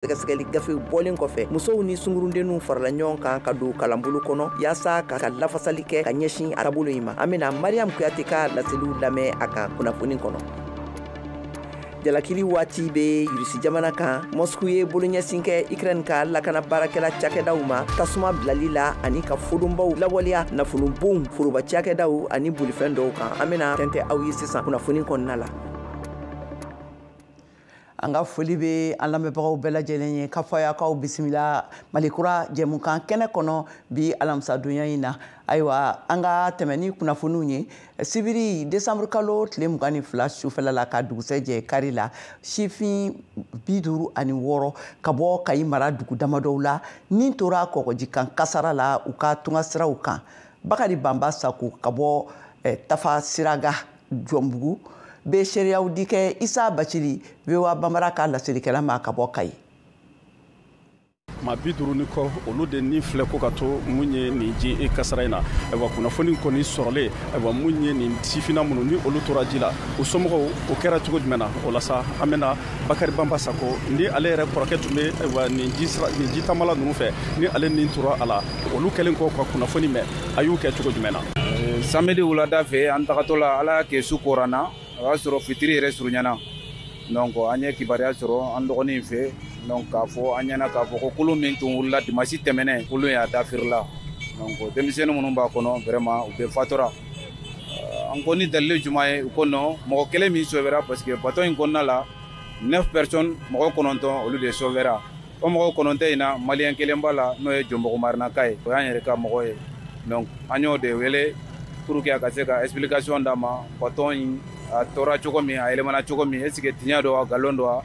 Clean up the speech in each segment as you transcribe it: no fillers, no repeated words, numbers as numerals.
Sɛgɛsɛgɛli gafew bɔlen kɔfɛ, musow ni sungurundenninw farala ɲɔgɔn kan ka don kalanbolo kɔnɔ yaasa ka lafasali kɛ ka ɲɛsin arabolo in ma. An bɛna Mariam Kuyate ka laseliw lamɛn a kan kunnafoni kɔnɔ. Jalakili waati bɛ Irisi jamana kan. Moscou ye boloɲɛsin kɛ Ukraine ka lakana baarakɛla cakɛdaw ma tasuma bilali la ani ka fodonbaw lawaleya nafolobonw, foroba cakɛdaw ani bolifɛn dɔw kan. An bɛna tɛntɛ aw ye sisan kunnafoni kɔnɔna la. An ka foli bɛ an lamɛnbagaw bɛɛ lajɛlen ye k'a fɔ a y'aw bisimila Malikura jɛmukan kɛnɛ kɔnɔ bi alamisadonya in na. Ayiwa, an ka tɛmɛ ni kunnafoniw ye. Sibiri desanburu kalo tile 22 sufɛla la ka dugusɛ jɛ kari la, sifin 56 ka bɔ Kayi mara dugu damadɔw la ni tora kɔgɔjikan kasara la u ka tungasiraw kan. Bakari Banba Sako ka bɔ Tafa Siraga Jɔnbugu bɛ seereyaw di kɛ Isa Bacili VOA Bambara ka laselikɛla ma ka bɔ Kayi. Maa 50 ni kɔ, olu de ni filɛ ko ka to mun ye nin ji kasara in na. Ayiwa, kunnafoni kɔni sɔrɔlen, ayiwa, mun ye nin sifinna minnu ni olu tora ji la, u somɔgɔw o kɛra cogo jumɛn na, o la sa an bɛna Bakari Banba Sako ni ale yɛrɛ kɔrɔkɛ tun bɛ, ayiwa, nin ji sira, nin ji taamala ninnu fɛ, ni ale nin tora a la, olu kɛlen kɔ ka kunnafoni mɛn, a y'u kɛ cogo jumɛn na? Samedi wulada fɛ, an tagatɔ la, Ala y'a kɛ su kora na, o y'a sɔrɔ fitiri yɛrɛ surunyana. Donc an ye kibaruya sɔrɔ an dɔgɔnin fɛ, donc k'a fɔ an ɲɛna k'a fɔ ko kulun min tun wulila dimanche tɛmɛnen, kulun y'a dafirila. Donc denmisɛnnin minnu b'a kɔnɔ, vraiment u bɛɛ fatura. An ko ni dalilu jumɛn ye? U ko non, mɔgɔ kelen min sauvera, parce que bateau in kɔnɔna la, 9 personnes, mɔgɔ 9, olu de sauvera. O mɔgɔ 9 in na, malien kelen b'a la, n'o ye Jɔnbugu Marinaka ye, o y'an yɛrɛ ka mɔgɔ ye. Donc an y'o de wele pour que a ka se ka explication d'a ma, bateau in a tora cogo min, a yɛlɛmana cogo min, est ce que tiɲɛ don wa, nkalon don wa?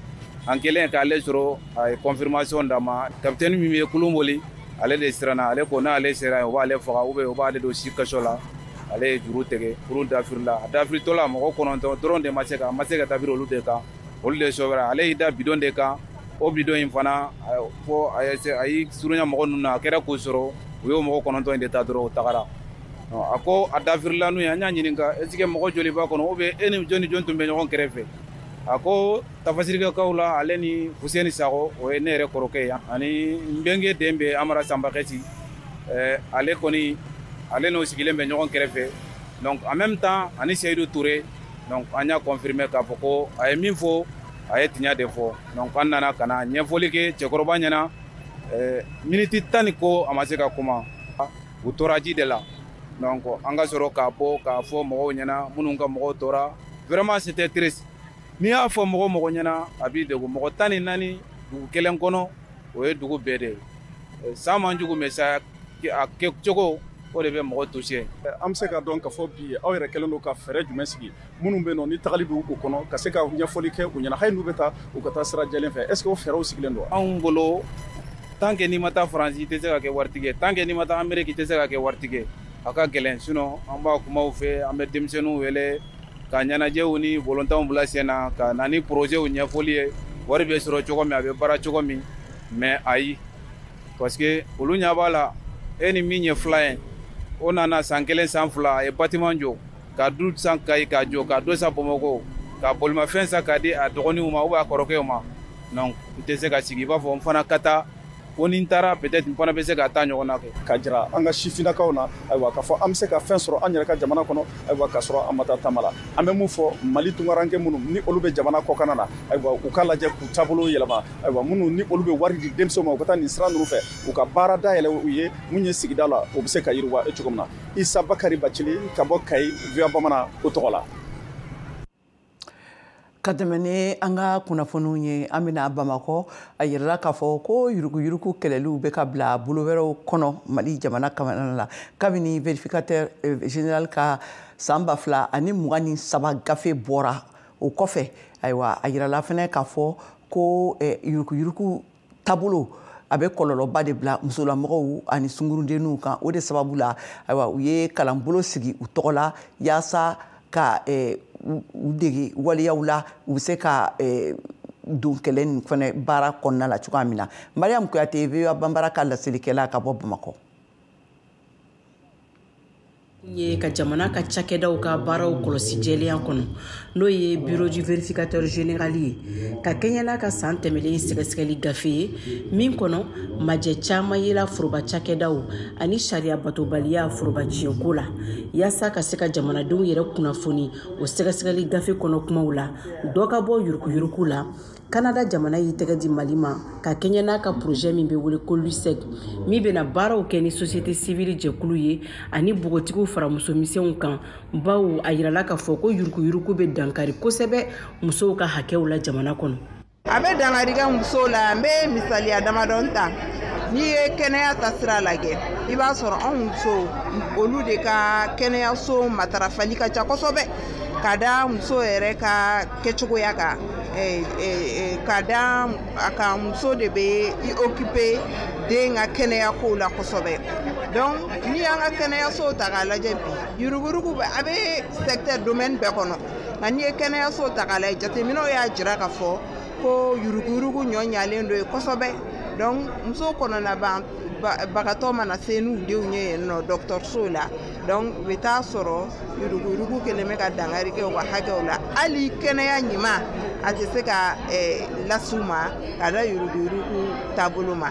An kɛlen k'ale sɔrɔ, a ye confirmation d'a ma. Capitaine min ye kulun boli, ale de siranna. Ale ko n'ale sera yen, u b'ale faga ou bien u b'ale don si kaso la. Ale ye juru tigɛ, kurun dafirila. A dafiritɔ la, mɔgɔ 9 dɔrɔn de ma se ka, a ma se ka dafiri olu de kan, olu de sauvera. Ale y'i da bidon de kan, o bidon in fana fo a y'i surunya mɔgɔ ninnu na, a kɛra k'o sɔrɔ, u y'o mɔgɔ 9 in de ta dɔrɔn, u tagara. A ko a dafirila n'u ye. An y'a ɲininka, est ce que mɔgɔ joli b'a kɔnɔ, ou bien e ni jɔn ni jɔn tun bɛ ɲɔgɔn kɛrɛfɛ? A ko tafasirikɛkaw la, ale ni Fuseni Sakɔ, o ye ne yɛrɛ kɔrɔkɛ ye, ani n bɛnkɛ den bɛ Amara Sanbakɛsi, ale kɔni, ale n'o sigilen bɛ ɲɔgɔn kɛrɛfɛ. Donc en même temps ani Seyidu Ture. Donc an y'a confirmer k'a fɔ ko a ye min fɔ, a ye tiɲɛ de fɔ. Donc an nana ka na ɲɛfɔli kɛ cɛkɔrɔba ɲɛna. Miniti 10 ni ko, a ma se ka kuma, u tora ji de la. Donc an ka sɔrɔ k'a bɔ k'a fɔ mɔgɔw ɲɛna minnu ka mɔgɔw tora. Vraiment, c'était triste. N'i y'a fɔ mɔgɔ mɔgɔ ɲɛna, a b'i degun. Mɔgɔ 14 dugu kelen kɔnɔ, o ye dugu bɛɛ de ye. San man jugu, mais sa a kɛ cogo, o de bɛ mɔgɔ toucher. An bɛ se ka dɔn k'a fɔ bi aw yɛrɛ kɛlen don ka fɛɛrɛ jumɛn sigi, minnu bɛ yen nɔ ni tagali b'u kɔnɔ, ka se ka ɲɛfɔli kɛ u ɲɛna, hali n'u bɛ taa, u ka taa sira jɛlen fɛ? Est ce que o fɛɛrɛw sigilen don? Anw bolo, tant que n'i ma taa Faransi, i tɛ se ka kɛ waritigi ye. Tant que n'i ma taa Amérique, i tɛ se ka kɛ waritigi ye. A ka gɛlɛn. Sinon an b'a kumaw fɛ, an bɛ denmisɛnninw wele ka ɲɛnajɛw ni volontanw bila sen na, ka na ni projetw ɲɛfɔli ye, wari bɛ sɔrɔ cogo min, a bɛ baara cogo min. Mais ayi, parce que olu ɲɛ b'a la, e ni min ye fila ye, o nana san 1, san 2, a ye bâtiment jɔ, ka du san Kayi k'a jɔ, ka dɔ san Bamakɔ, ka bolimafɛn san k'a di a dɔgɔninw ma ou bien a kɔrɔkɛw ma. Donc i tɛ se ka sigi i b'a fɔ n fana ka taa ko ni n taara, peut-être n fana bɛ se ka taa ɲɔgɔn na kɛ. Ka jira an ka sifinnakaw na, ayiwa, k'a fɔ an bɛ se ka fɛn sɔrɔ an yɛrɛ ka jamana kɔnɔ, ayiwa, k'a sɔrɔ an ma taa taama la. An bɛ mun fɔ Mali tunkaranke minnu ni olu bɛ jamana kɔkanna na, ayiwa, u k'a lajɛ k'u taabolo yɛlɛma. Ayiwa, minnu ni olu bɛ wari di denmisɛnw ma u ka taa nin sira ninnu fɛ, u ka baara dayɛlɛ u ye mun ye sigida la, o bɛ se ka yiriwa cogo min na. Isa Bakari Bacili ka bɔ Kayi, VOA Bamanan o tɔgɔ la. Ka tɛmɛ ni an ka kunnafoniw ye, an bɛna Bamakɔ. A yirala k'a fɔ ko yuruguyurugu kɛlɛliw bɛ ka bila bolo wɛrɛw kɔnɔ Mali jamana kamana la kabini vérificateur général ka san 2023 gafe bɔra. O kɔfɛ, ayiwa, a yirala fɛnɛ k'a fɔ ko yuruguyurugu taabolo a bɛ kɔlɔlɔba de bila musolamɔgɔw ani sungurudenninw kan. O de sababu la, ayiwa, u ye kalanbolo sigi u tɔgɔ la yaasa ka u dege waleyaw la, u bɛ se ka don kɛlɛ nin fɛnɛ baara kɔnɔna la cogoya min na. Mariam Kuyate, VOA Bambara ka laselikɛla ka bɔ Bamakɔ. Ye ka jamana ka cakɛdaw ka baaraw kɔlɔsi jɛlenya kɔnɔ, n'o ye Bureau du vérificateur général ye, ka kɛɲɛ n'a ka san tɛmɛlen sɛgɛsɛgɛli gafe ye, min kɔnɔ majɛ caman yela foroba cakɛdaw ani sariya batobaliya foroba tiɲɛko la, yaasa ka se ka jamanadenw yɛrɛ kunnafoni o sɛgɛsɛgɛli gafe kɔnɔ kumaw la, dɔ ka bɔ yurukuyuruku la. Kanada jamana y'i tɛgɛ di Mali ma ka kɛɲɛ n'a ka projet min bɛ wele ko LUSEC, min bɛna baaraw kɛ ni société civile jɛkulu ye ani npogotigiw fara musomisɛnw kan, bawo a yirala k'a fɔ ko yurukuyuruku bɛ dankari kosɛbɛ musow ka hakɛw la jamana kɔnɔ. A bɛ dankari kɛ musow la. N bɛ misaliya damadɔ ta. N'i ye kɛnɛya ta sira lajɛ, i b'a sɔrɔ anw musow, olu de ka kɛnɛyaso matarafali ka ca kosɛbɛ, ka da muso yɛrɛ ka kɛcogoya kan, ka da a kan muso de bɛ i occuper den ka kɛnɛya kow la kosɛbɛ. Donc n'i y'an ka kɛnɛyasow ta k'a lajɛ bi, yuruguyurugu a bɛ secteur domaine bɛɛ kɔnɔ, nka n'i ye kɛnɛyasow ta k'a lajɛ, jateminɛw y'a jira k'a fɔ ko yuruguyurugu ɲɔ ɲalen don yen kosɛbɛ. Donc muso kɔnɔna bagatɔ mana se n'u denw ye yen nɔ dɔgɔtɔrɔso la, donc u bɛ taa sɔrɔ yuruguyurugu kɛlen bɛ ka dankari kɛ u ka hakɛw la. Hali kɛnɛya ɲuman a tɛ se ka las'u ma ka da yuruguyurugu taabolo ma.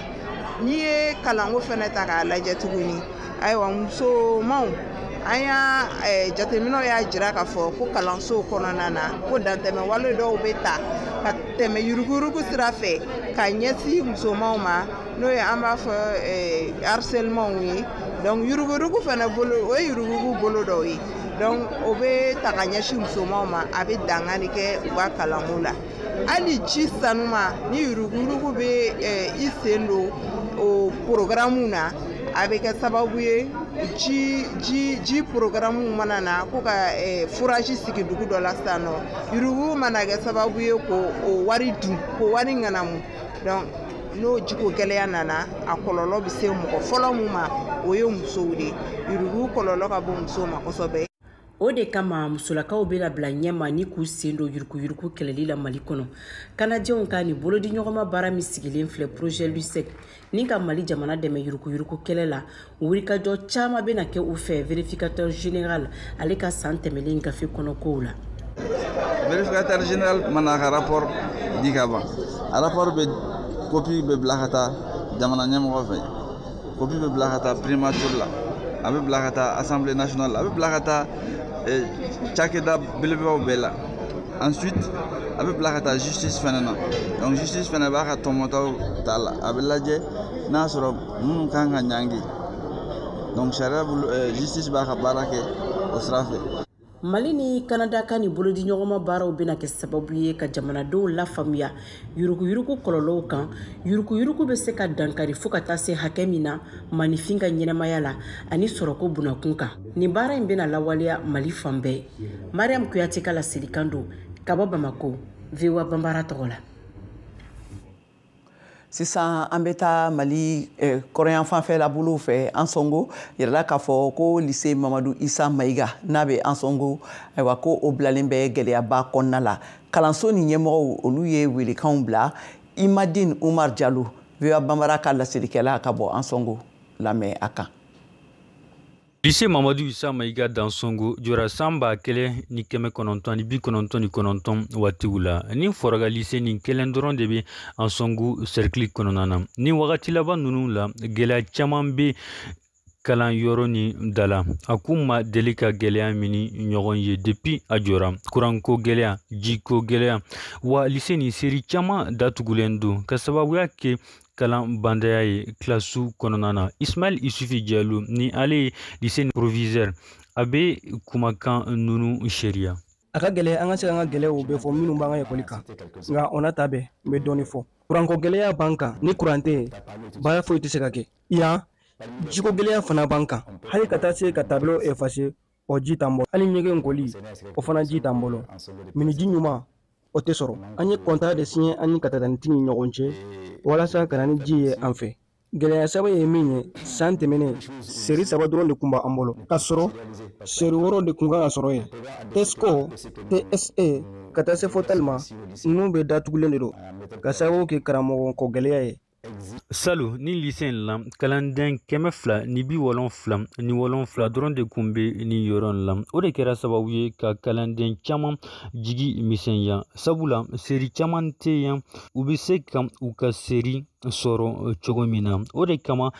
N'i ye kalanko fɛnɛ ta k'a lajɛ tuguni, ayiwa, musomanw, an y'a jateminɛw y'a jira k'a fɔ ko kalansow kɔnɔna na, ko dantɛmɛ wale dɔw bɛ ta ka tɛmɛ yuruguyurugu sira fɛ ka ɲɛsin musomanw ma, n'o ye an b'a fɔ harcèlement ye. Donc yuruguyurugu fɛnɛ bolo, o ye yuruguyurugu bolo dɔw ye. Donc o bɛ ta ka ɲɛsin musomanw ma, a bɛ dankari kɛ u ka kalanko la. Hali ji sanuma, ni yuruguyurugu bɛ i sen don o programme na, a bɛ kɛ sababu ye ji programme mana na ko ka forage sigi dugu dɔ la sisan nɔ, yuruguyurugu mana kɛ sababu ye k'o wari dun, k'o wari ŋanamu. Donc n'o jiko gɛlɛya nana, a kɔlɔlɔ bɛ se mɔgɔ fɔlɔ mun ma, o ye musow de ye. Yuruguyurugu kɔlɔlɔ ka bon musow ma kosɛbɛ. O de kama musolakaw bɛna bila ɲɛma ni k'u sen don yurukuyuruku kɛlɛli la Mali kɔnɔ. Kanajɛw ka nin bolodiɲɔgɔnma baara min sigilen filɛ, projet LUSEC, ni ka Mali jamana dɛmɛ yurukuyuruku kɛlɛ la, wulikajɔ caman bɛna kɛ u fɛ vérificateur général ale ka san tɛmɛlen gafe kɔnɔ kow la. Vérificateur général mana ka rapport di ka ban, a rapport bɛ copie bɛ bila ka taa jamana ɲɛmɔgɔ fɛ, copie bɛ bila ka taa primature la, a bɛ bila ka taa Assemblée nationale, a bɛ bila ka taa cakɛda belebelebaw bɛɛ la. Ensuite a bɛ bila ka taa justice fɛnɛ na. Donc justice fɛnɛ b'a ka tɔmɔtaw ta la, a bɛ lajɛ n'a sɔrɔ minnu kan ka ɲangi. Donc sariya bolo, justice b'a ka baara kɛ o sira fɛ. Mali ni Kanada ka nin bolodiɲɔgɔnma baaraw bɛna kɛ sababu ye ka jamanadenw lafaamuya yuruguyurugu kɔlɔlɔw kan, yuruguyurugu bɛ se ka dankari fo ka taa se hakɛ min na maninfin ka ɲɛnamaya la ani sɔrɔko bunakun kan. Nin baara in bɛna lawaleya Mali fan bɛɛ. Mariam Kuyate ka laselikan don ka bɔ Bamako, VOA Banbara tɔgɔ la. Sisan an bɛ taa Mali kɔrɔyan fanfɛla bolow fɛ, Ansongo. Yɛrɛla k'a fɔ ko lycée Mamadu Isa Mayiga n'a bɛ Ansongo, ayiwa, ko o bilalen bɛ gɛlɛyaba kɔnɔna la. Kalanso ni ɲɛmɔgɔw, olu ye welekanw bila. Imadine Umar Jalo, VOA Banbara ka laselikɛla ka bɔ Ansongo, lamɛn a kan. Lycée Mamadou Issa Maïga d'Ansongo jɔra san 1999 waatiw la. Ni fɔra lycée nin kelen dɔrɔn de bɛ Ansongo cercle kɔnɔna na. Ni wagati laban ninnu la, gɛlɛya caman bɛ kalan yɔrɔ ni da la. A k'u ma deli ka gɛlɛya min ni ɲɔgɔn ye depuis a jɔra: kuranko gɛlɛya, jiko gɛlɛya. Wa lycée nin série caman datugulen don ka sababuya kɛ kalan bandaya ye kilasiw kɔnɔna na. Ismail Isufi Jalo, ni ale ye lycée proviseur, a bɛ kumakan ninnu seereya. A ka gɛlɛn an ka se an ka gɛlɛyaw bɛɛ fɔ minnu b'an ka ekɔli kan, nka o n'a ta bɛɛ, n bɛ dɔɔnin fɔ. Kuranko gɛlɛya b'an kan. Ni kuran tɛ yen, baara foyi tɛ se ka kɛ yan. Jiko gɛlɛya fana b'an kan, hali ka taa se ka tableau effacer, o ji t'an bolo. Hali ɲɛgɛn koli, o fana ji t'an bolo. Miniji ɲuman, o tɛ sɔrɔ. An ye contrat de signé an ni Katataniti ni ɲɔgɔn cɛ walasa ka na ni ji ye an fɛ. Gɛlɛya saba ye min ye, san tɛmɛnen, série saba dɔrɔn de tun b'an bolo, k'a sɔrɔ série wɔɔrɔ de tun kan ka sɔrɔ yen. TESCO, TSE ka taa se fo TAL ma, ninnu bɛɛ datugulen de don ka sababu kɛ karamɔgɔ ko gɛlɛya ye. Salon ni lycée in la, kalanden 277 dɔrɔn de kun bɛ nin yɔrɔ in la. O de kɛra sababu ye ka kalanden caman jigi misɛnya, sabula seri caman tɛ yan u bɛ se ka u ka seri sɔrɔ cogo min na. O de kama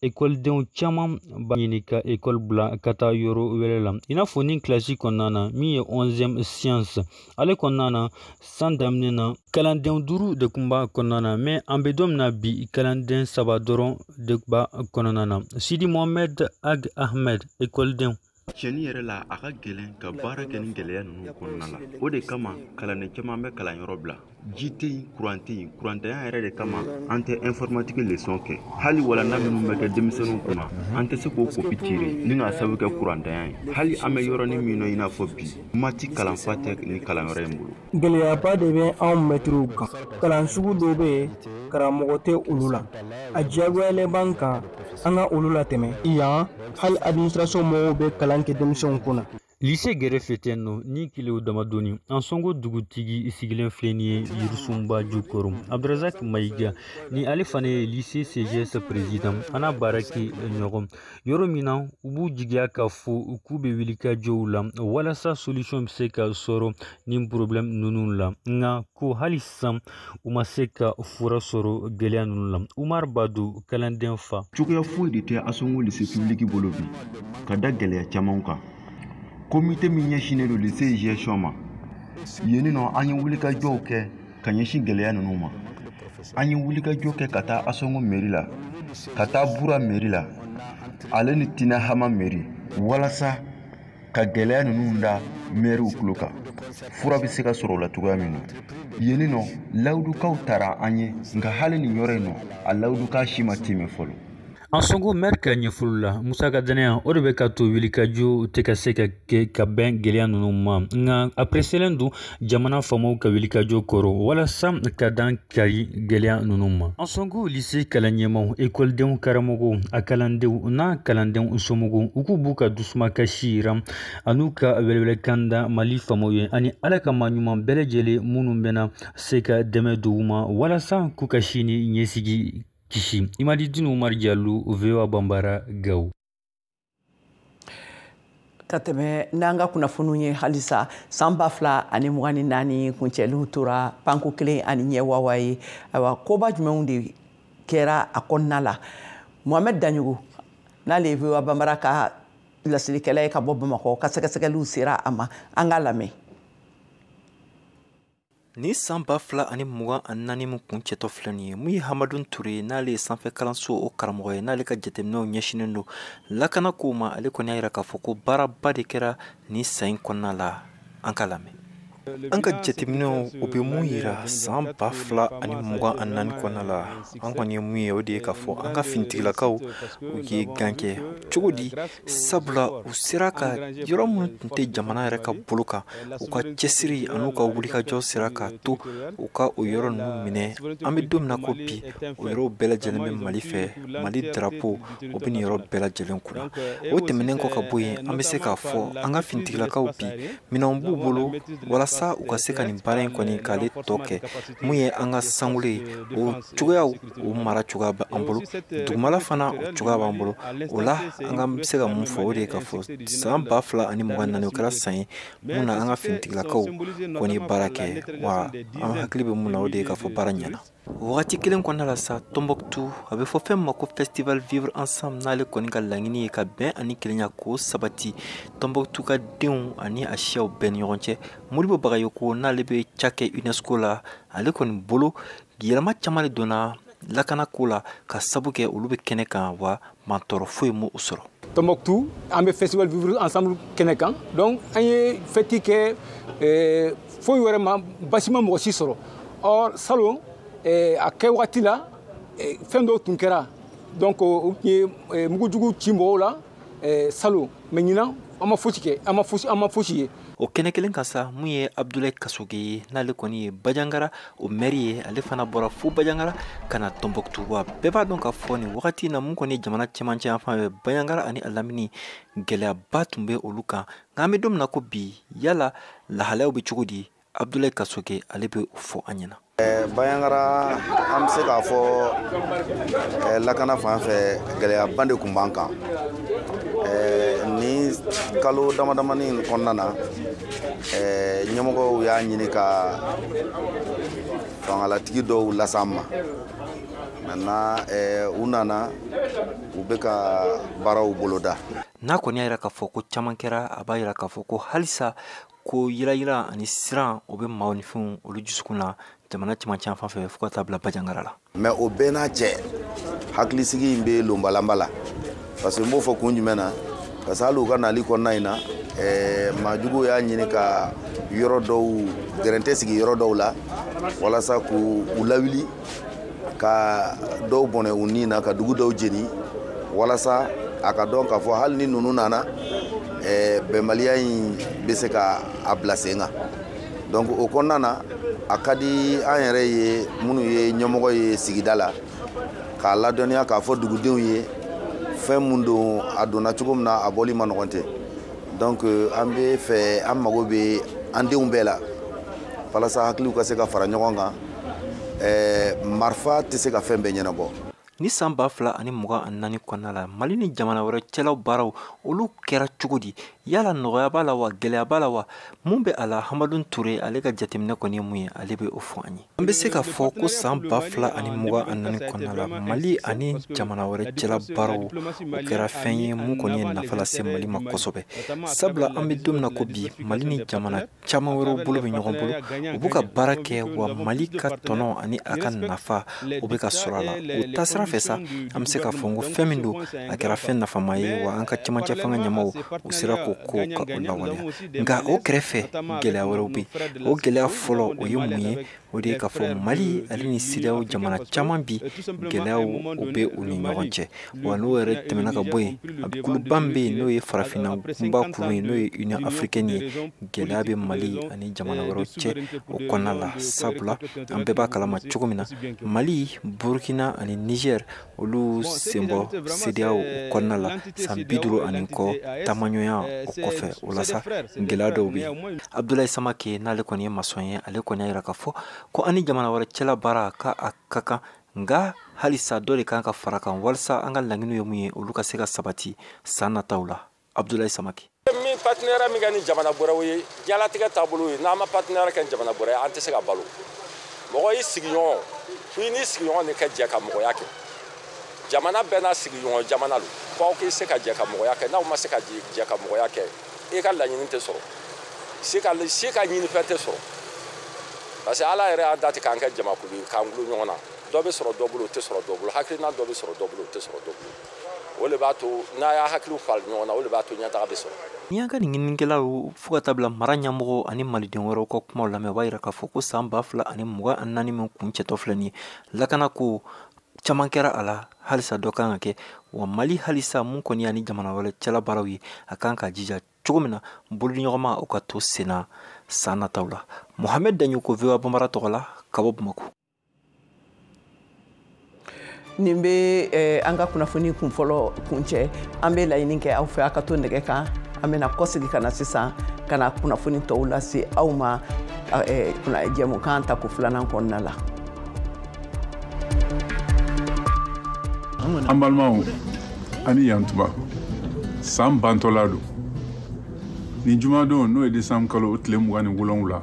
ekɔlidenw caman b'a ɲini ka ekɔli bila ka taa yɔrɔ wɛrɛ la, i n'a fɔ ni kilasi kɔnɔna na min ye 11e science. Ale kɔnɔna na, san daminɛ na, kalanden 5 de kun b'a kɔnɔna na, mais an bɛ don min na bi, kalanden 3 dɔrɔn de b'a kɔnɔna na. Sidi Mohamed Ag Ahmed, ekɔlidenw. Tiɲɛni yɛrɛ la, a ka gɛlɛn ka baara kɛ ni gɛlɛya ninnu kɔnɔna la. O de kama kalanden caman bɛ kalanyɔrɔ bila. Ji tɛ yen, kuran tɛ yen. Kurantanya yɛrɛ de kama an tɛ informatique leçon kɛ. Hali walanda minnu bɛ kɛ denmisɛnninw kunna, an tɛ se k'o copie tirer ni k'a sababu kɛ kurantanya ye. Hali an bɛ yɔrɔnin min na, i n'a fɔ bi, maths kalanfa tɛ ni kalanyɔrɔ in bolo. Gɛlɛyaba de bɛ anw mɛtiriw kan. Kalan sugu dɔw bɛ yen, karamɔgɔ tɛ olu la. A diyagoyalen b'an kan an ka olu latɛmɛ. Yan, hali administration mɔgɔw bɛ kalan kɛ denmisɛnw kunna. Lycée gɛrɛfɛ tɛ nɔ ni kilew damadɔni. Ansongo dugutigi sigilen filɛ nin ye yirisunba jukɔrɔ, Abdrazak Mayiga. Ni ale fana ye lycée CGS président, an n'a baara kɛ ɲɔgɔn yɔrɔ min na. U b'u jigiya k'a fɔ k'u bɛ wuli ka jɔw la walasa solution bɛ se ka sɔrɔ nin problème ninnu la, nka ko hali sisan u ma se ka fura sɔrɔ gɛlɛya ninnu la. Umar Badu, kalanden fa. Cogoya foyi de tɛ Ansongo lycée public bolo bi ka da gɛlɛya caman kan. Comité min ɲɛsinnen don lycée gestion ma yen nɔ, an ye wulikajɔw kɛ ka ɲɛsin gɛlɛya ninnu ma. An ye wulikajɔ kɛ ka taa Ansongo mairie la, ka taa Bura mairie la, ale ni Tina Hama mairie, walasa ka gɛlɛya ninnu da maires tulo kan, fura bɛ se ka sɔrɔ o la cogoya min na. Yen nɔ, lawudukaw taara an ye, nka hali nin yɔrɔ in nɔ, a lawuduka si ma timɛ fɔlɔ. Ansongo maire ka ɲɛfɔli la, Musa ka danaya o de bɛ ka to wulikajɔ tɛ ka se ka kɛ ka bɛn gɛlɛya ninnu ma, nka a preselen don jamana faamaw ka wulikajɔ kɔrɔ walasa ka dan kari gɛlɛya ninnu ma. Ansongo lycée kalan ɲɛmaw, ekɔlidenw, karamɔgɔw, a kalandenw n'a kalandenw somɔgɔw, u k'u b'u ka dusumakasi yira an'u ka welewelekan da Mali faamaw ye ani Ala ka maa ɲuman bɛɛ lajɛlen minnu bɛna se ka dɛmɛ don u ma walasa k'u ka sini ɲɛsigi kisi. Imadidine Umar Diallo, VOA Bambara, Gao. Ka tɛmɛ n'an ka kunnafoniw ye halisa, san 2024 kuncɛliw tora panko kelen ani ɲɛ wawa ye. Ayiwa, koba jumɛnw de kɛra a kɔnɔna la? Mohamed Daɲogo, n'ale ye VOA Bambara ka lasilikɛla ye ka bɔ Bamakɔ, ka sɛgɛsɛgɛliw sera a ma, an k'a lamɛn. Ni san 2024 min kun cɛtɔ filɛ nin ye, mun ye Hamadun Ture, n'ale ye sanfɛ kalanso o karamɔgɔ ye, n'ale ka jateminɛw ɲɛsinnen don lakana kow ma, ale kɔni y'a yira k'a fɔ ko baaraba de kɛra nin san in kɔnɔna la. An ka lamɛn. An ka jateminɛw, o bɛ mun yira san 2024 kɔnɔna la? An kɔni ye mun ye, o de ye k'a fɔ an ka finitigilakaw, u ye gan kɛ cogo di? Sabula u sera ka yɔrɔ minnu tun tɛ jamana yɛrɛ ka bolo kan, u ka cɛsiri an'u ka wulikajɔ sera k'a to u ka o yɔrɔ ninnu minɛ. An bɛ don min na ko bi, o yɔrɔw bɛɛ lajɛlen bɛ Mali fɛ. Mali drapeau, o bɛ nin yɔrɔ bɛɛ lajɛlen kunna. O tɛmɛnen kɔ ka bɔ yen, an bɛ se k'a fɔ an ka finitigilakaw bi, minɛnw b'u bolo walasa u ka se ka nin baara in kɔni k'ale tɔ kɛ. Mun ye an ka sankolo ye, o cogoyaw, o mara cogoya bɛ an bolo. Dugumala fana, o cogoya b'an bolo. O la, an ka se ka mun fɔ, o de ye k'a fɔ san 2024, o kɛra san ye mun na an ka finitigilakaw kɔni ye baara kɛ. Wa an hakili bɛ mun na, o de ye k'a fɔ baara ɲɛna. Wagati kelen kɔnɔna la sa, Tombouctou, a bɛ fɔ fɛn ma ko festival Vivre Ensemble, n'ale kɔni ka laɲini ye ka bɛn ani kelenya k'o sabati Tombouctou ka denw ani a siyaw bɛɛ ni ɲɔgɔn cɛ. Modibo Bagayoko, n'ale bɛ ca kɛ UNESCO la, ale kɔni bolo, yɛlɛma caman de donna lakana ko la ka sabu kɛ olu bɛ kɛnɛ kan, wa mantɔɔrɔ foyi m'o sɔrɔ. Tombouctou, an bɛ festival Vivre Ensemble kɛnɛ kan. Donc an ye fête kɛ, foyi wɛrɛ ma basi ma mɔgɔ si sɔrɔ. Or salon, a kɛ wagati la, fɛn dɔw tun kɛra. Donc u tun ye mugujugu ci mɔgɔw la salon, mais ɲinan an ma fosi kɛ, an ma fosi, an ma fosi ye. O kɛnɛ kelen kan sa, mun ye Abdoulaye Kasoge ye, n'ale kɔni ye Bajangara o maire ye, ale fana bɔra fo Bajangara ka na Tombouctou. Wa bɛɛ b'a dɔn k'a fɔ nin wagati in na, mun kɔni ye jamana cɛmancɛ yan fan fɛ, Bajangara ani a lamini, gɛlɛyaba tun bɛ olu kan. Nka an bɛ don min na ko bi, yala lahalayaw bɛ cogo di? Abdoulaye Kasoge, ale bɛ o fɔ an ɲɛna. Bandiagara an bɛ se k'a fɔ lakana fan fɛ gɛlɛyaba de tun b'an kan ni kalo damadamani in kɔnɔna na ɲɛmɔgɔw y'a ɲini ka fangalatigi dɔw las'an ma. Maintenant u nana u bɛ ka baaraw boloda. N'a kɔni y'a yira k'a fɔ ko caman kɛra, a b'a yira k'a fɔ ko halisa ko yirayira ani siran o bɛ maaw ni fɛnw olu dusukun na jamana cɛmancɛ fan fɛ fo ka taa bila Bandiagara la. Mais o bɛɛ n'a cɛ hakilisigi in bɛ lonbalanba la parce que n b'o fɔ kun jumɛn na, parce que hali u ka nali kɔnɔna in na maajuguw y'a ɲini ka yɔrɔ dɔw gɛrɛntɛ sigi yɔrɔ dɔw la walasa k'u lawuli ka dɔw bɔnɛ u ni na ka dugu dɔw jeni walasa a ka dɔn k'a fɔ hali ni ninnu nana bɛnbaliya in bɛ se ka a bila sen kan. Donc o kɔnɔna na a ka di an yɛrɛ ye minnu ye ɲɛmɔgɔ ye sigida la k'a ladɔnniya k'a fɔ dugudenw ye fɛn mun don, a donna cogo min na a bɔli ma nɔgɔn tɛ. Donc an bɛ fɛ an mago bɛ an denw bɛɛ la walasa hakiliw ka se ka fara ɲɔgɔn kan. Marifa tɛ se ka fɛn bɛɛ ɲɛnabɔ. Ni san 2024 kɔnɔna la, Mali ni jamana wɛrɛ cɛlaw baaraw olu kɛra cogo di? Yala nɔgɔya b'a la wa, gɛlɛya b'a la wa, mun bɛ a la? Hamadu Ture ale ka jateminɛ kɔni ye mun ye, ale bɛ o fɔ an ye. An bɛ se k'a fɔ ko san 2024 kɔnɔna la, Mali ani jamana wɛrɛ cɛla baaraw o kɛra fɛn ye mun kɔni ye nafa lase Mali ma kosɛbɛ. Sabula an bɛ don min na ko bi, Mali ni jamana caman wɛrɛw bolo bɛ ɲɔgɔn bolo, u b'u ka baara kɛ wa Mali ka tɔnɔ ani a ka nafa o bɛ ka sɔrɔ a la. O taasira fɛ sa, an bɛ se k'a fɔ ko fɛn min don, a kɛra fɛn nafama ye wa an ka cɛmancɛ fanga ɲɛmaaw u sera k'o ko ka o lawaleya. Nka o kɛrɛfɛ gɛlɛya wɛrɛw bɛ yen. O gɛlɛya fɔlɔ o ye mun ye? O de ye k'a fɔ Mali ale ni CEDEAO jamana caman bi gɛlɛyaw o bɛ u ni ɲɔgɔn cɛ. Wa n'o yɛrɛ tɛmɛna ka bɔ yen, a kuluba min bɛ yen n'o ye farafinna kunba kulu ye n'o ye Union africaine ye, gɛlɛya bɛ Mali ani jamana wɛrɛw cɛ o kɔnɔna la. Sabula an bɛɛ b'a kalama cogo min na, Mali, Burkina ani Niger olu senbɔ CEDEAO kɔnɔna la san 50 ani kɔ taamaɲɔgɔnya o kɔfɛ. O la sa gɛlɛya dɔw bɛ yen. Abdoulaye Samake n'ale kɔni ye masɔn ye, ale kɔni y'a yira k'a fɔ ko an ni jamana wɛrɛ cɛla baara ka a ka kan, nka halisa dɔ de kan ka fara kan walasa an ka laɲiniw ye mun ye olu ka se ka sabati san nataw la. Abdoulaye Samake. Min partenariat min kɛ ni jamana wɛrɛw ye, diɲɛlatigɛ taabolo ye, n'an ma partenariat kɛ ni jamana wɛrɛ ye, an tɛ se ka balo. Mɔgɔ y'i sigiɲɔgɔn, fo i n'i sigiɲɔgɔn de ka jɛ ka mɔgɔya kɛ. Jamana bɛɛ n'a sigiɲɔgɔn jamana don, fo aw k'i se ka jɛ ka mɔgɔya kɛ. N'aw ma se ka jɛ ka mɔgɔya kɛ, i ka laɲini tɛ sɔrɔ, si ka ɲinifɛn tɛ sɔrɔ. Parce que Ala yɛrɛ y'a da ten k'an kɛ jamakulu ye, k'an gulo ɲɔgɔn na. Dɔ bɛ sɔrɔ dɔ bolo, o tɛ sɔrɔ dɔ bolo. Hakilina dɔ bɛ sɔrɔ dɔ bolo, o tɛ sɔrɔ dɔ bolo. O de b'a to n'a y'a hakiliw falen ɲɔgɔn na, o de b'a to ɲɛtaga bɛ sɔrɔ. N'i y'an ka nin ɲininikɛlaw fo ka taa bila mara ɲɛmɔgɔ ani maliden wɛrɛw ka kumaw lamɛn, o b'a yira k'a fɔ ko san 2024 min kun cɛtɔ filɛ nin ye, lakana ko caman kɛra a la, halisa dɔ kan ka kɛ. Wa Mali halisa mun kɔni y'a ni jamana wɛrɛ cɛla baaraw ye, a kan ka jija cogo min na bolodiɲɔgɔnma o ka to sen na san nataw la. Mohamed Daɲoko, VOA Bambara tɔgɔ la ka bɔ Bamakɔ. Nin bɛ an ka kunnafoni kun fɔlɔ kun cɛ. An bɛ laɲini kɛ aw fɛ aw ka to nɛgɛ kan. An bɛna kɔsegin ka na sisan ka na kunnafoni tɔw lase aw ma jɛmukan tako filanan kɔnɔna la. An balimaw, ani yantuba, san bantɔla don. Nin jumadon n'o ye décembre kalo tile 27,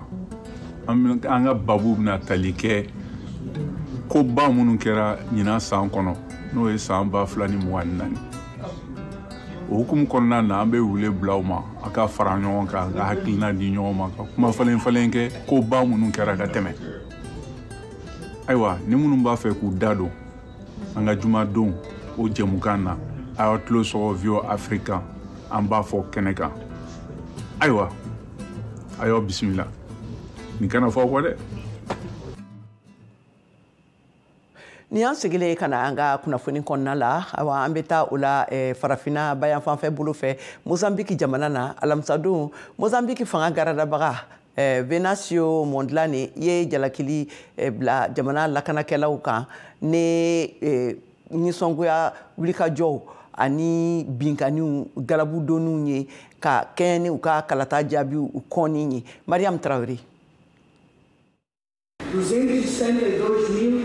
an ka babu bɛna tali kɛ koba minnu kɛra ɲinan san kɔnɔ n'o ye san 2024. O hukumu kɔnɔna na, an bɛ wele bila aw ma a ka fara ɲɔgɔn kan, ka hakilina di ɲɔgɔn ma, ka kuma falen falen kɛ koba minnu kɛra ka tɛmɛ. Ayiwa, ni minnu b'a fɛ k'u da don an ka jumadon o jɛmukan na, a y'aw tulo sɔgɔ VOA Afrique kan, an b'a fɔ kɛnɛ kan. Ayiwa, a y'aw bisimila. Nin kana fɔ aw kɔ dɛ. Ni an sigilen ka na an ka kunnafoni kɔnɔna la, awa an bɛ taa o la farafinna bayanfanfɛ bolo fɛ Mozambique jamana na. Alamisadon, Mozambique fanga garadabaga Venancio Mondlane ye jalakili bila jamana lakanakɛlaw kan ni nisɔngoya wulikajɔw ani binkanniw galabudonniw ye ka kɛɲɛ ni u ka kalata jaabiw u kɔnni ye. Mariam Traoré. 262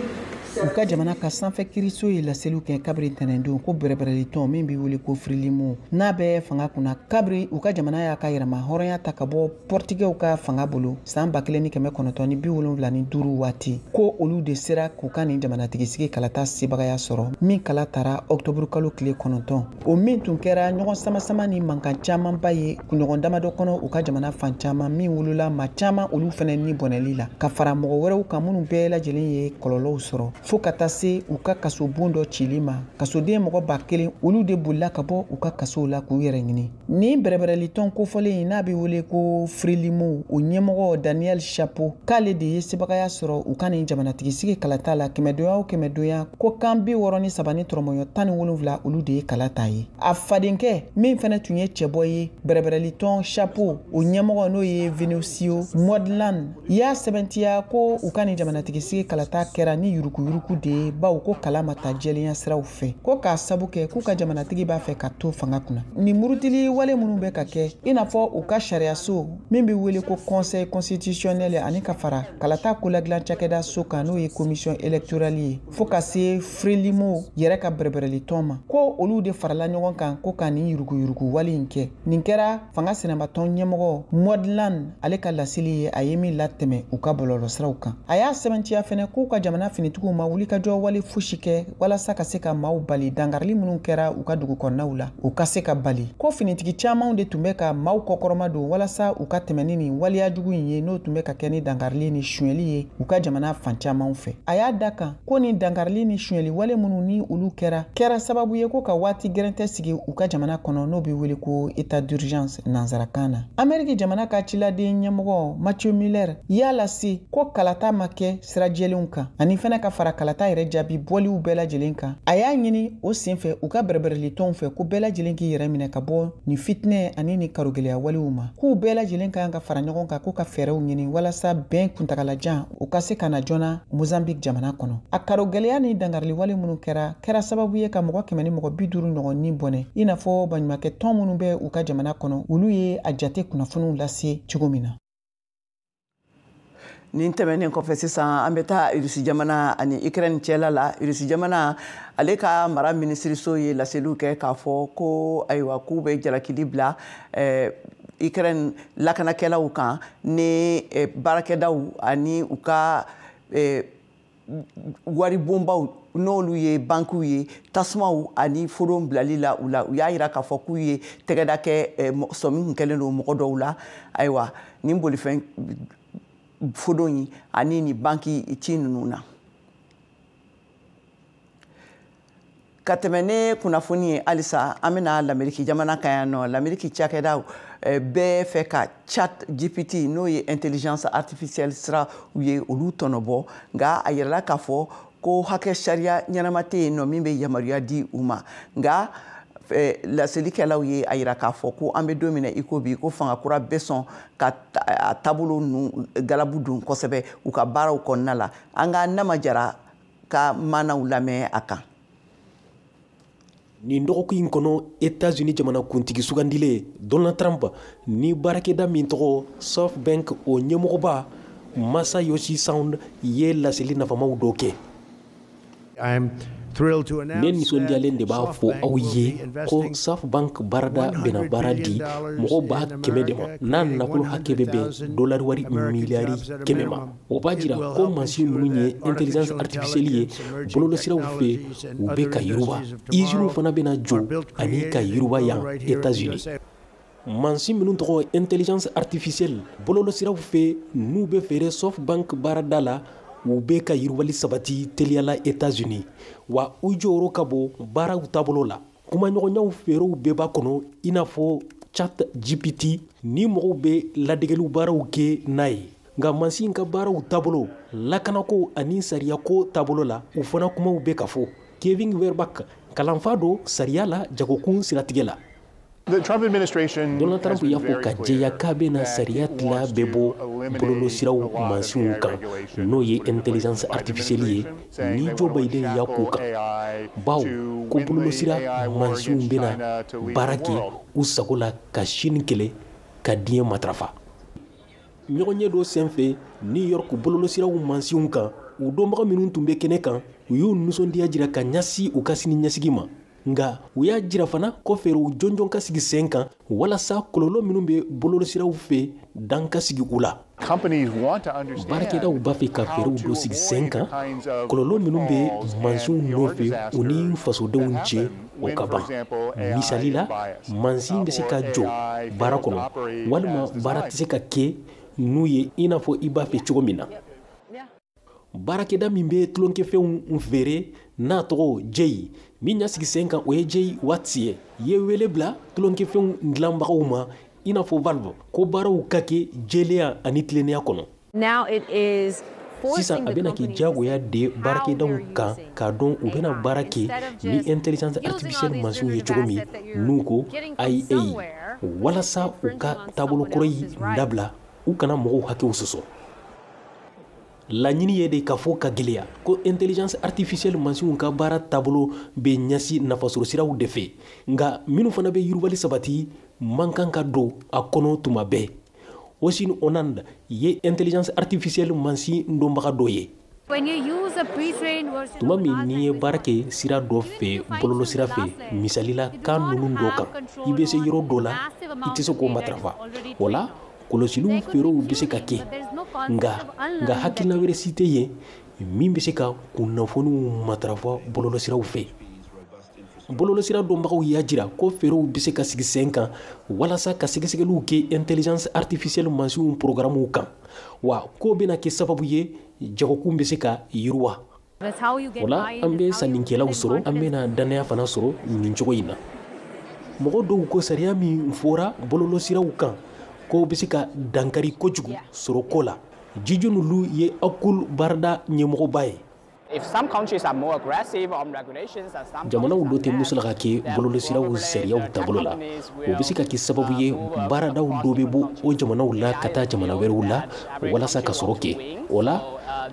U ka jamana ka sanfɛ kiriso ye laseliw kɛ kabiri ntɛnɛndon ko bɛrɛbɛrɛlitɔn min bɛ wele ko Frelimo, n'a bɛ fanga kunna kabiri u ka jamana y'a ka yɛrɛma hɔrɔnya ta ka bɔ Pɔrtigɛw ka fanga bolo san 1975 waati, ko olu de sera k'u ka nin jamanatigisigi kalata sebagaya sɔrɔ min kala tara ɔkutɔburukalo tile 9, o min tun kɛra ɲɔgɔn samasama ni mankan camanba ye kunɲɔgɔn damadɔ kɔnɔ u ka jamana fan caman, min wolola maa caman olu fana ni bɔnɛli la ka fara mɔgɔ wɛrɛw kan minnu bɛɛ lajɛlen ye kɔlɔlɔw sɔrɔ, fo ka taa se u ka kasobon dɔ cili ma. Kasoden mɔgɔ 1000 olu de bolila ka bɔ u ka kasow la k'u yɛrɛ ɲini. Nin bɛrɛbɛrɛlitɔn kofɔlen in n'a bɛ wele ko Frelimo, o ɲɛmɔgɔ Daniel Chapo, k'ale de ye sebagaya sɔrɔ u ka nin jamanatigisigi kalata la kɛmɛdonya o kɛmɛdonya ko kan 63 ni tɔrɔmɔɲɔ 17 olu de ye kala ta ye. A fadenkɛ min fana tun ye cɛbɔ ye bɛrɛbɛrɛlitɔn Chapo o ɲɛmɔgɔ, n'o ye Venancio Mondlane, y'a sɛbɛntiya ko u ka nin jamanatigisigi kalata kɛra ni yuruguyurugu de ye, bawo ko kala ma ta jɛlenya siraw fɛ, ko k'a sabu kɛ k'u ka jamanatigi b'a fɛ ka to fanga kunna. Nin murutili wale minnu bɛ ka kɛ, i n'a fɔ u ka sariyaso min bɛ wele ko Conseil constitutionnel, ani ka fara kalata koladilan cakɛda so kan n'o ye commission électorale ye, fo ka se Frelimo yɛrɛ ka bɛrɛbɛrɛlitɔn ma, ko olu de farala ɲɔgɔn kan ko ka nin yuruguyurugu wale in kɛ. Nin kɛra fanga sinamatɔn ɲɛmɔgɔ Mondlane ale ka laseli ye, a ye min latɛmɛ u ka bɔlɔlɔsiraw kan. A y'a sɛbɛntiya fɛnɛ k'u ka jamana finitigiw ma wulikajɔ wale fosi kɛ walasa ka se ka maaw bali dankarili minnu kɛra u ka dugu kɔnɔnaw la, u ka se ka bali. Ko finitigi camanw de tun bɛ ka maaw kɔkɔrɔma don walasa u ka tɛmɛ ni nin waleya jugu in ye, n'o tun bɛ ka kɛ ni dankarili ni sonyɛli ye u ka jamana fan camanw fɛ. A y'a da kan ko nin dankarili ni sonyɛli wale minnu ni olu kɛra sababu ye ko ka waati gɛrɛntɛ sigi u ka jamana kɔnɔ, n'o bɛ wele ko état d'urgence nansarakan na. Ameriki jamana ka ciladen ɲɛmɔgɔ Matthew Miller y'a lase ko kalata ma kɛ sira jɛlenw kan, ani fana ka fara kalata yɛrɛ jaabi bɔliw bɛɛ lajɛlen kan. A y'a ɲini o senfɛ u ka bɛrɛbɛrɛlitɔnw fɛ ko bɛɛ lajɛlen k'i yɛrɛ minɛ ka bɔ nin fitinɛ ani nin karogɛlɛya walew ma, k'u bɛɛ lajɛlen ka kan ka fara ɲɔgɔn kan k'u ka fɛɛrɛw ɲini walasa bɛn kuntagalajan u ka se ka na joona Mozambique jamana kɔnɔ. A karogɛlɛya ni dankarili wale minnu kɛra sababu ye ka mɔgɔ 150 ɲɔgɔn ni bɔnɛ, i n'a fɔ baɲumankɛ tɔn minnu bɛ u ka jamana kɔnɔ, olu ye a jate kunnafoniw lase cogo min na. Nin tɛmɛnen kɔfɛ sisan, an bɛ taa Irisi jamana ani Ukraine cɛla la. Irisi jamana ale ka mara minisiriso ye laseliw kɛ k'a fɔ ko ayiwa k'u bɛ jalakili bila Ukraine lakanakɛlaw kan ni baarakɛdaw ani u ka waribonbaw n'olu ye bankiw ye, tasumaw ani fodon bilali la u la. U y'a yira k'a fɔ k'u ye tɛgɛda kɛ sɔmi kun kɛlen don mɔgɔ dɔw la, ayiwa nin bolifɛn fodon yi ani ni banki ci ninnu na. Ka tɛmɛ ne kunnafoni ye halisa, an bɛna Lameriki jamana kan yan nɔ. Lameriki cakɛdaw bɛɛ fɛ ka Chat GPT, n'o ye intelligence artificielle sira u ye, olu tɔnɔbɔ, nka a yirala k'a fɔ ko hakɛ sariya ɲɛnama tɛ yen nɔ min bɛ yamaruya di u ma. Nka laselikɛlaw ye a yira k'a fɔ ko an bɛ don min na i ko bi, ko fanga kura bɛ sɔn ka a taabolo ninnu galabu don kosɛbɛ u ka baaraw kɔnɔna la. An ka Nama Jara ka maanaw lamɛn a kan. Nin dɔgɔkun in kɔnɔ, Etats-Unis jamanakuntigi sugandilen Donald Trump ni baarakɛda min tɔgɔ SoftBank, o ɲɛmɔgɔba Masayoshi Son ye laseli nafamaw dɔ kɛ. Ne nisɔndiyalen de b'a fɔ aw ye ko SoftBank baarada bɛna baara di mɔgɔ 100,000 de ma, n'a nafolo hakɛ bɛ bɛn dolari wari miliyari 100 ma. O b'a jira ko mansin minnu ye intelligence artificielle ye bɔlɔlɔsiraw fɛ, u bɛ ka yiriwa. Usines fana bɛna jɔ ani ka yiriwa yan Etats-Unis. Mansin minnu tɔgɔ intelligence artificielle bɔlɔlɔsiraw fɛ, n'u bɛ feere SoftBank baarada la, u bɛ ka yiriwali sabati teliyala Etats-Unis, wa u jɔyɔrɔ ka bon baaraw taabolo la. Kumaɲɔgɔnyaw feerew bɛɛ b'a kɔnɔ, i n'a fɔ Chat GPT ni mɔgɔw bɛ ladegeliw baaraw kɛ n'a ye. Nka mansin ka baaraw taabolo, lakanako ani sariyako taabolo la, u fana kumaw bɛ ka fɔ. Kevin Werbach, kalanfa don sariya la jagokun siratigɛ la. Donald Trump y'a fɔ ka jɛya k'a bɛna sariya tila bɛɛ bɔ bɔlɔlɔsiraw mansinw kan, n'o ye intelligence artificielle ye, ni Joe Biden y'a k'o kan, bawo ko bɔlɔlɔsira mansinw bɛna baara kɛ u sago la ka Chine kɛlɛ ka diɲɛ matarafa. Ɲɔgɔnye dɔ senfɛ New York bɔlɔlɔsiraw mansinw kan, u dɔnbaga minnu tun bɛ kɛnɛ kan, u y'u nisɔndiya jira ka ɲɛsin u ka sini ɲɛsigi ma. Nka u y'a jira fana ko fɛɛrɛw jɔnjɔn ka sigi sen kan walasa kɔlɔlɔ minnu bɛ bɔlɔlɔsiraw fɛ, dan ka sigi u la. Baarakɛdaw b'a fɛ ka fɛɛrɛw dɔ sigi sen kan, kɔlɔlɔ minnu bɛ mansinw nɔfɛ u ni fasodenw cɛ, o ka ban. Misali la, mansin bɛ se ka jɔ baara kɔnɔ, walima baara tɛ se ka kɛ n'u ye i n'a fɔ i b'a fɛ cogo min na. Baarakɛda min bɛ tulonkɛfɛnw feere n'a tɔgɔ Jay, min y'a sigi sen kan, o ye Jay Watts ye, ye wele bila tulonkɛfɛnw dilanbagaw ma i n'a fɔ Valve, ko baaraw ka kɛ jɛlenya ani tilennenya kɔnɔ. Sisan a bɛna kɛ diyagoya de baarakɛdaw kan k'a dɔn u bɛna baara kɛ ni intelligence artificielle mansinw ye cogo min, n'u ko IA, walasa u ka taabolo kɔrɔ in dabila, u kana mɔgɔw hakɛw sɔsɔ. Laɲini ye de k'a fɔ ka gɛlɛya ko intelligence artificielle mansinw ka baara taabolo bɛ ɲɛsin nafasɔrɔsiraw de fɛ, nka minnu fana bɛ yiriwali sabati man kan ka don a kɔnɔ tuma bɛɛ. Osin Onand ye intelligence artificielle mansin dɔnbaga dɔ ye. Tuma min n'i ye baara kɛ sira dɔ fɛ bɔlɔlɔsira fɛ, misali la kan ninnu dɔ kan, i bɛ se yɔrɔ dɔ la, i tɛ se k'o matarafa. O la, kɔlɔsiliw fɛɛrɛw bɛ se ka kɛ, nka hakilina wɛrɛ si tɛ yen min bɛ se ka kunnafoniw matarafa bɔlɔlɔsiraw fɛ. Bɔlɔlɔsira dɔnbagaw y'a jira ko fɛɛrɛw bɛ se ka sigi sen kan walasa ka sɛgɛsɛgɛliw kɛ intelligence artificielle mansinw programmew kan, wa k'o bɛna kɛ sababu ye jagokun bɛ se ka yiriwa. O la, an bɛ sannikɛlaw sɔrɔ, an bɛna dannaya fana sɔrɔ nin cogo in na. Mɔgɔ dɔw ko sariya min fɔra bɔlɔlɔsiraw kan, k'o bɛ se ka dankari kojugu sɔrɔ ko la. Jiju Lu ye Akul baarada ɲɛmɔgɔba ye. Jamanaw dɔ tɛ musalaka kɛ bɔlɔlɔsiraw sariyaw taabolo la. O bɛ se ka kɛ sababu ye baaradaw dɔ bɛ bɔ o jamanaw la ka taa jamana wɛrɛw la walasa ka sɔrɔ kɛ. O la,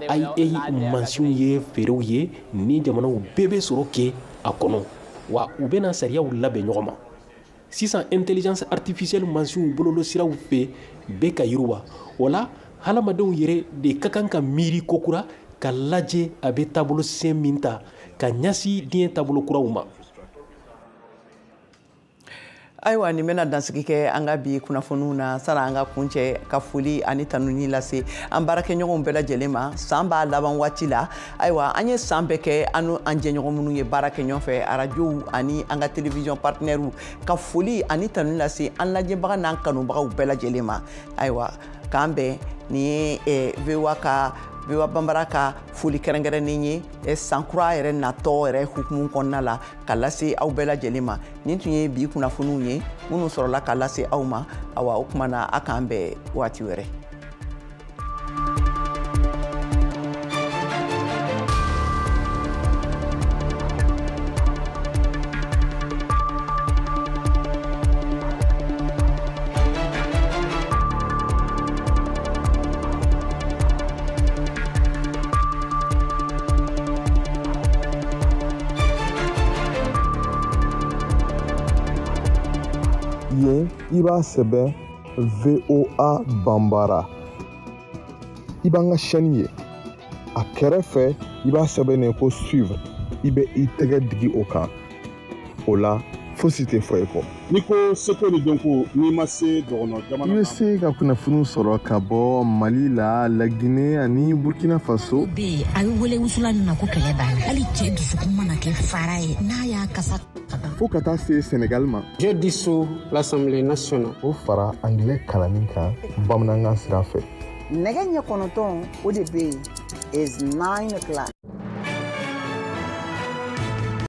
IA mansinw ye fɛɛrɛw ye ni jamanaw bɛɛ bɛ sɔrɔ kɛ a kɔnɔ, wa u bɛna sariyaw labɛn ɲɔgɔn ma. Sisan intelligence artificielle mansinw bɔlɔlɔsiraw fɛ bɛ ka yiriwa. O la, hadamadenw yɛrɛ de ka kan ka miiri kokura ka lajɛ a bɛ taabolo sen min ta ka ɲɛsin diɲɛ taabolo kuraw ma. Ayiwa, nin bɛna dansigi kɛ an ka bi kunnafoniw na. Sani an ka kuncɛ, ka foli ani tanuni lase an baarakɛɲɔgɔnw bɛɛ lajɛlen ma. San b'a laban waati la. Ayiwa, an ye san bɛɛ kɛ an n'u an jɛɲɔgɔn minnu ye baara kɛ ɲɔgɔn fɛ, arajow ani an ka télévision partenaires, ka foli ani tanuni lase an lajɛbaga n'an kanubagaw bɛɛ lajɛlen ma. Ayiwa, k'an bɛn. Nin ye VOA ka VOA Banbara ka foli kɛrɛnkɛrɛnnen ye sankura yɛrɛ natɔ yɛrɛ hukumu kɔnɔna la, ka lase aw bɛɛ lajɛlen ma. Nin tun ye bi kunnafoniw ye minnu sɔrɔla ka lase aw ma. Awa, o tuma na, a k'an bɛn waati wɛrɛ. Yen, i b'a sɛbɛn VOA Banbara, i b'an ka chaîne ye. A kɛrɛfɛ, i b'a sɛbɛn ko suivre, i bɛ i tɛgɛ digi o kan. O la, fosi tɛ fɔ i kɔ. N'i ko seko ni dɔnko, n'i ma se dɔgɔnɔ jamana, i bɛ se ka kunnafoniw sɔrɔ ka bɔ Mali la, Laginɛ ani Burkina Faso. Bɛ yen, a bɛ wele wusulan min ma ko kɛlɛ b'a la, hali cɛ dusukun mana kɛ fara ye n'a y'a kasa. Fo ka taa se Senegal ma. Je dissous l'Assemblée nationale. O fara angilɛ kalanni kan bamanankan sira fɛ. Nɛgɛ ɲɛ 9, o de bɛ yen, is 9 o'clock.